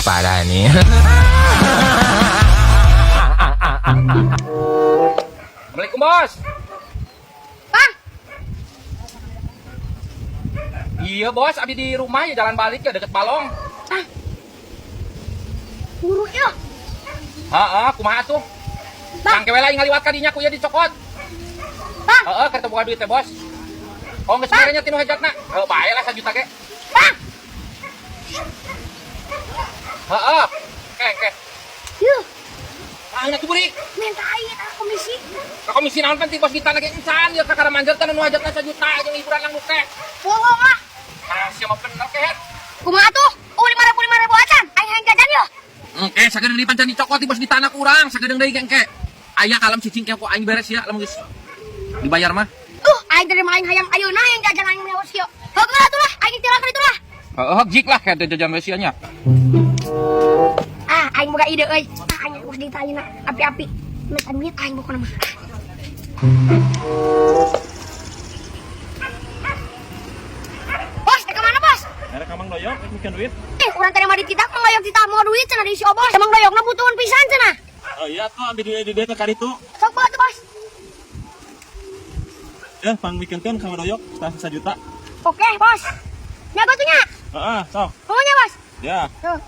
Parah nih. Assalamualaikum, Bos. Bang, Iya, Bos, abi di rumah ya, jalan balik ya, deket balong. Ah. Buru ya. Heeh, kumaha tuh? Bang. Kang kewe lain ngaliwat ka dinya ku ieu dicokot. Bang, Heeh, keur teu boga duit teh, Bos. Oh, geus mere nya tinu hajatna. Heuh, bae lah sajuta ge. Bang. Heeh. Ke, ke. Yuh, Ah, nya burik. Minta aing eta komisi. Ka komisi naon penting, Bos, kita lagi encan ya kakara manjer teh nu hajatna sajuta jeung hiburan lang teh. Bohong ah. Nah, sia mah bener kehet. Kumaha tuh? Oh, 5.000 5.000 acan. Aing hayang jajan yo. Engke sagedeung deui pancan dicokot di bos di tanah kurang, sagedeung deui engke. Aya kalem cicing ke ku aing beres ya lamun geus dibayar mah. Aing dari aing hayang ayeuna hayang jajan aing meos yo. Heula tuh lah, aing tilang itu lah. Heeh, jik lah kayak jajan wes nya. Ah, aing boga ide euy. Ah, aing geus ditanya api-api. Minta duit aing pokona mah. Bos, ke mana, Bos? Ada ka Mang Doyok, mikir duit. Eh, urang tadi mah dititah Mang Doyok titah mau duit cenah di si Obos. Mang Doyokna butuhan pisan cenah. Oh iya tuh, ambil duit duit ke karitu. Sok bawa tuh, Bos. Ya, pang mikirkeun ka Mang Doyok, setengah juta. Oke, Bos. Nyago tuh nya. Heeh, sok. Maunya, Bos. Ya. Tuh.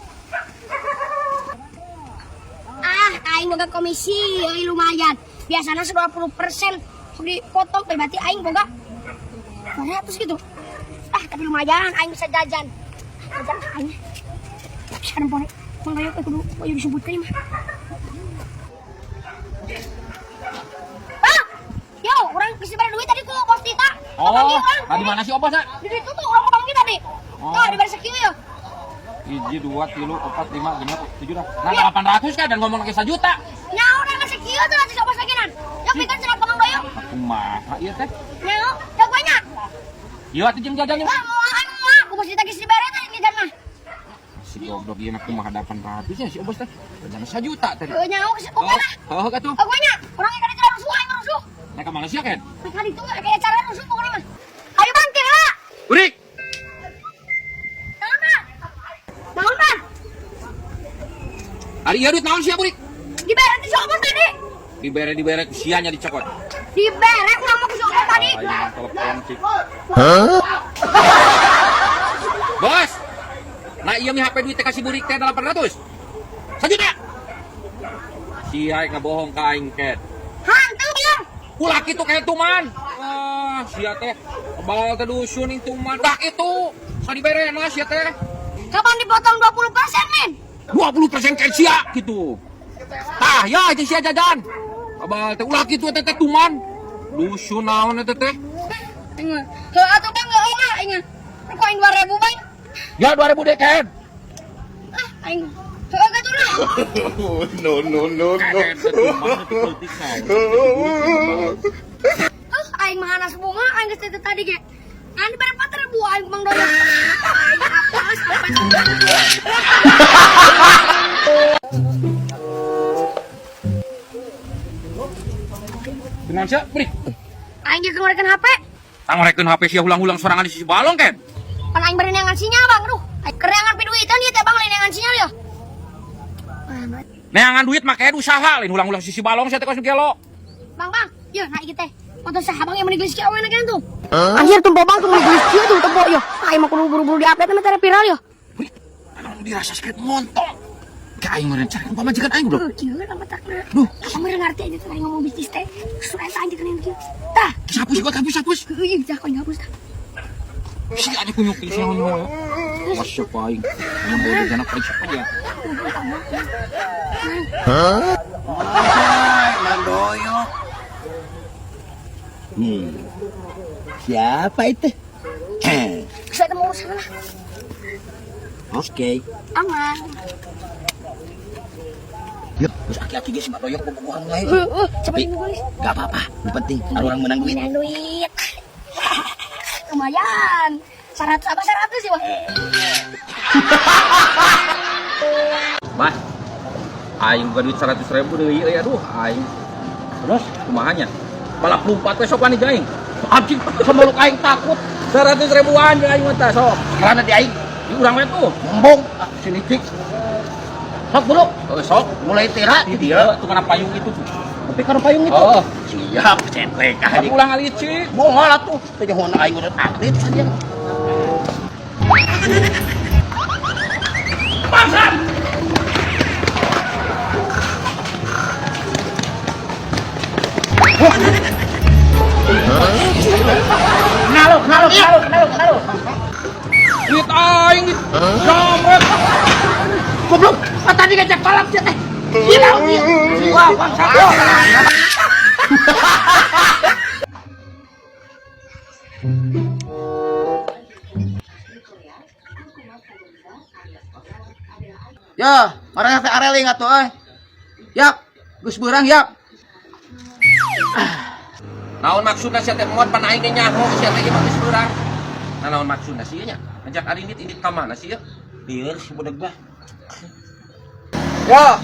Ah, aing boga komisi, euy lumayan. Biasanya 20% dipotong, berarti aing boga 200 gitu. Ah, tapi lumayan, aing bisa jajan. Jajan aing. Sekarang pone, Mang Doyok kudu kudu disebutkeun mah. Bang, yo, urang geus dibere duit tadi ku Bos Tita. Oh, Papanggih urang. tadi mana sih obosna? Di situ tuh urang papanggih tadi. Oh. Tuh, dibere sakieu yo. 1, 2, 3, 4, 5, 6, 7 dah. Nah, 800 kan dan ngomong lagi 1 juta. Nya urang ngasih kieu tuh nanti sok lagi nan. Ya pikeun cenah ka Mang Doyok. Kumaha ieu teh? Nya, ya gue nya. Ieu atuh jeung jajan. Wah, mau aing mau aku mesti ditagih dibere tadi jajan mah. Si goblok ieu mah kumaha 800 nya si obos teh. Rencana 1 juta tadi. Heuh nya, oke lah. Heeh, atuh. Oh, gue nya, urang kali tidak rusuh aing rusuh. Nah, ka mana sia kan? Kali itu kayak cara rusuh pokoknya mah. Ayo Bang, kira. Burik. Naon, Bang? Naon, Bang? Ari ieu duit naon sia, Burik? Dibere ti si Obos tadi. Dibere dibere sia nya dicokot. Dibere urang mah ku si Obos tadi. Aing telepon cik. Bos. Nah, iya mi HP duit teh kasih burik teh 800. 1 juta. Sia ngabohong ka aing ket. Hantu, Bang. Ulah kitu kayak tuman. Ah, sia teh kebal teh dusun itu man. Ulah kitu. Sa dibere na sia teh. Kapan dipotong 20%, men? 20% kayak sia gitu. Tah, ya itu sia jajan. Kebal teh ulah kitu teh teh tuman. Dusun naon teh teh. Aing mah. Heuh atuh Bang, heuh mah aing mah. Kok aing 2000, Bang? Ya 2000 deh ken. Ah, aing. Heuh atuh lah. No, no, no, no. Ken teh tuman teh politik naon. Heuh, aing mah hanas bunga aing geus teh tadi ge. Ngan dibere 4000 aing ku Mang Doyok. Aing apes, apes. Kunaon sia, Burik? Aing ge ngorekeun HP. Tangorekeun HP sia hulang-hulang sorangan di sisi balong ken. Pan aing bari neangan sinyal, Bang. Aduh, aing kereangan piduitan ieu teh Bang lain neangan sinyal ya. Neangan duit mah kayak usaha lain hulang-hulang sisi balong sia teh kos gelo. Bang, Bang. Yeuh, nah ieu teh. Foto saha Bang yang meni geulis kieu awena kan tuh. Anjir tuh Bang tuh meni geulis kieu tuh tempo yo. Aing mah kudu buru-buru di-update mah teh viral yo. Burik, anu dirasa sakit montong. Kayak aing meureun cari pamajikan aing goblok. Heuh, kieu kan matakna. Duh. Abang meureun ngarti aja tuh aing ngomong bisnis teh. Sudah eta anjir kan kieu. Tah, Hapus gua hapus hapus. heuh ieu jah kau hapus tah. Si ada kunyuk di sini ngomong ya. Masuk aing. Yang bodoh jangan paling siapa ya. Mang Doyok. Siapa itu? Saya teh mau urusan lah. Oke. Aman. Yuk, terus aki-aki geus Mang Doyok bobogohan wae. Heuh, coba Tapi ini guys. gak apa-apa, yang penting ada orang menang duit. Menang duit. Lumayan. 100 apa 100 sih, Bang? Bah. Aing buka duit 100.000 deui euy aduh aing. Terus kumaha nya? Balap lompat we sok wani aing. Anjing semeluk aing takut. 100 ribuan jeung aing mah tah sok. Karena di aing di urang we tuh. Ngembong ah sini cik. Sok buru. Oh, sok. Mulai tira Di dia tuh kana payung itu tuh. Tapi kana payung itu. Oh. Siap, cetrek Tapi ulang alicik. Moal atuh, teh nyahoan aing udah atlet saja. Bangsat! Kenalo, kenalo, kenalo, kenalo, kenalo. Duit aing di jamret. Goblok, ah, tadi ngajak balap sia teh. Gila dia. Wah, bangsat. Ya, marah teh areling atuh euy. Yap, geus beurang yap. Naon maksudna sia teh mod pan aing ge nyaho sia teh mah geus beurang. Nah, naon maksudna sih nya? Ngajak arindit indit ka mana sih ya? Lieur si budak mah. Ya,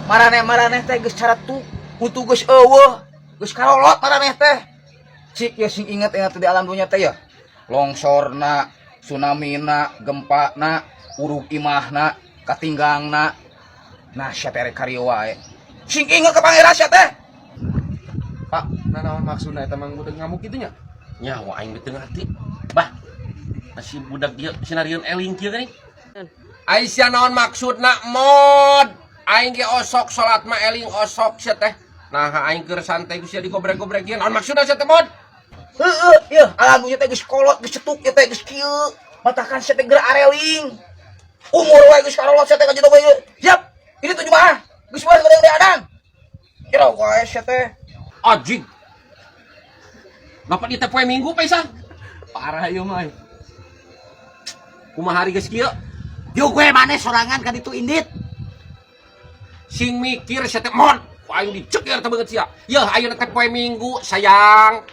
maraneh-maraneh teh geus caretuk, huntu geus eueuh, geus karolot maraneh teh. Cik ya sing inget-inget di alam dunya teh ya. Longsorna, tsunamina, gempana, urug imahna, katinggangna. Nah, sia teh rek karieu wae. Sing inget ka pangeran sia teh. Pak, nah naon maksudna eta mang budak ngamuk kitu nya? Nyawa aing teu ngarti. Bah. Masih budak dia sinarieun eling kieu geuning. Aisyah naon maksudna mod? Aing ge osok salat mah eling osok sia teh. Nah, aing keur santai ku sia digobrek-gobrek ieu. Naon maksudna sia teh mod? Heeh, yeuh, alam dunya teh geus kolot, geus cetuk ieu teh geus kieu. Matakan sia teh geura areling. Umur wae geus karolot sia teh ka jodoh ieu. Siap. Ini tuh Jumaah. Geus bae gede adan. Kira wae sia teh. Anjing. Bapak di teh poe Minggu pisan. Parah ieu mah. Kumaha hari geus kieu? Yo gue maneh sorangan kan itu indit. Sing mikir sia teh mod. Ku aing diceker teh beungeut sia. Yeuh ayeuna teh poe Minggu sayang.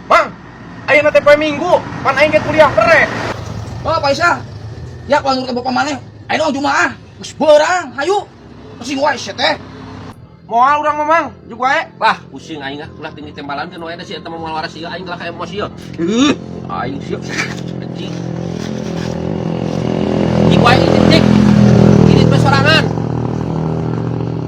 Mang, ayeuna teh poe Minggu, pan aing ge kuliah bere. Oh, Pak Isa. Ya, kalau nurut bapak maneh, ayeuna Jumaah. Geus beurang, hayu. Sing wae sia teh. Moal urang mah Mang, jeung wae. Lah, pusing aing ah, ulah tinggi tembalan teh nu aya si eta mah moal waras ieu aing lah ka emosi ieu. Aing sieu. Anjing. Cik wae ini cik. Ini teh sorangan.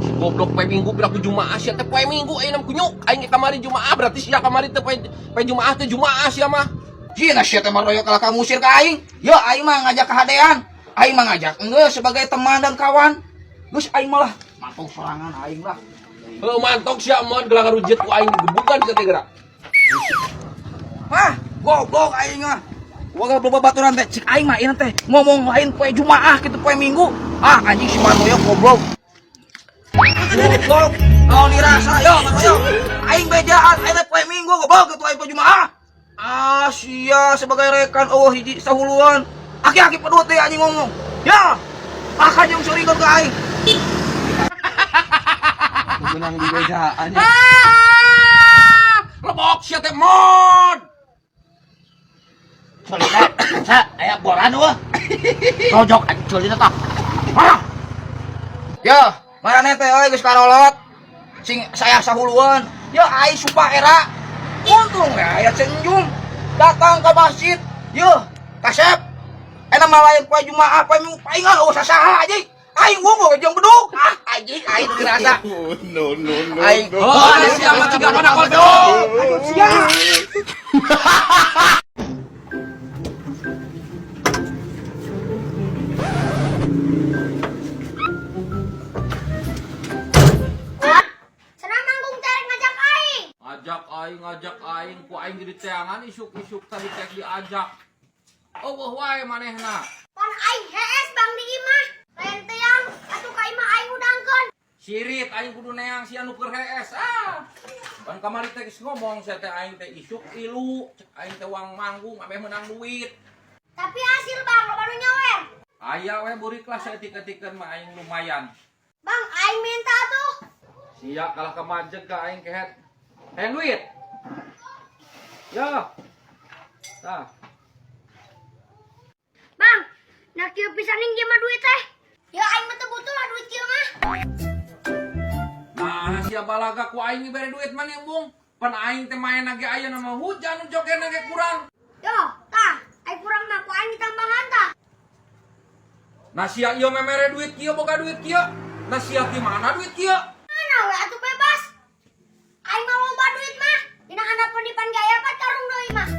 Si goblok poe Minggu piraku Jumaah sia teh poe Minggu ayeuna mah kunyuk. Aing ge kamari Jumaah berarti sia kamari teh poe poe Jumaah teh Jumaah sia mah. Jina sia teh maroyok kalah ka ngusir ka aing. Ya aing mah ngajak kahadean. Aing mah ngajak enggeus sebagai teman dan kawan. Geus aing malah mantok sorangan aing lah. Heuh mantok sia mon gelang ngarujet ku aing digebukan sia teh geura. Hah, goblok aing mah. Waga baturan teh cik aing mah ieu teh ngomong lain poe Jumaah kitu poe Minggu. Ah anjing si Martoyo goblok. Goblok. Naon dirasa yo Martoyo. Aing bejaan aing teh poe Minggu goblok kitu aing poe Jumaah. Ah sia sebagai rekan eueuh hiji sahuluan. Aki-aki pedut teh anjing ngomong. Ya. Akan jeung surikeun ka aing. Menang di bejaan nya. Ah! Lebok sia teh mod. Culina, sa aya boran eueuh. Rojok culina tah. Ah, Ya, maraneh teh euy geus karolot. Sing saya sahuluan. Ya aing sumpah era. Untung ya aya Cenjung datang ke masjid. Yeuh, kasep. Eta mah lain poe Jumaah, poe Minggu paingan eueuh sasaha anjing. Aing wungu jeung bedug. Ah anjing aing teu dirasa. Oh, no, no, no, Aing. no. Oh, ada sia mah tiga mana kodok. Aduh sia. Senang manggung teh ngajak aing. Ngajak aing, ku aing jadi teangan isuk-isuk tadi teh diajak. Eueuh wae manehna. Pan aing hees bang di imah. Lain teang atuh ka imah aing udangkeun. Sirit aing kudu neang si anu keur hees. Ah. Pan kamari teh geus ngomong sia teh aing teh isuk ilu, cek aing teh wang manggung ameh menang duit. Tapi hasil bang loba nu nyawer. Aya we burik lah saeutik-eutikeun mah aing lumayan. Bang aing minta tuh. Sia kalah kemajeg ka aing kehet. Hayang duit. Ya. Tah. Bang, nak kieu pisan ning ieu mah duit teh. Ya aing mah teu butuh lah duit kieu mah. Nah, sia balaga ku aing dibere duit maneh bung. Pan aing teh maen ge aya nama hujan nu jogerna ge kurang. Yo, tah, aing kurang mah ku aing ditambahan tah. Nah sia ieu memere duit kieu boga duit kieu. Nah sia ti mana duit kieu? Mana we atuh bebas. Aing mah loba duit mah. Dina handapeun dipan gaya 4 karung deui mah.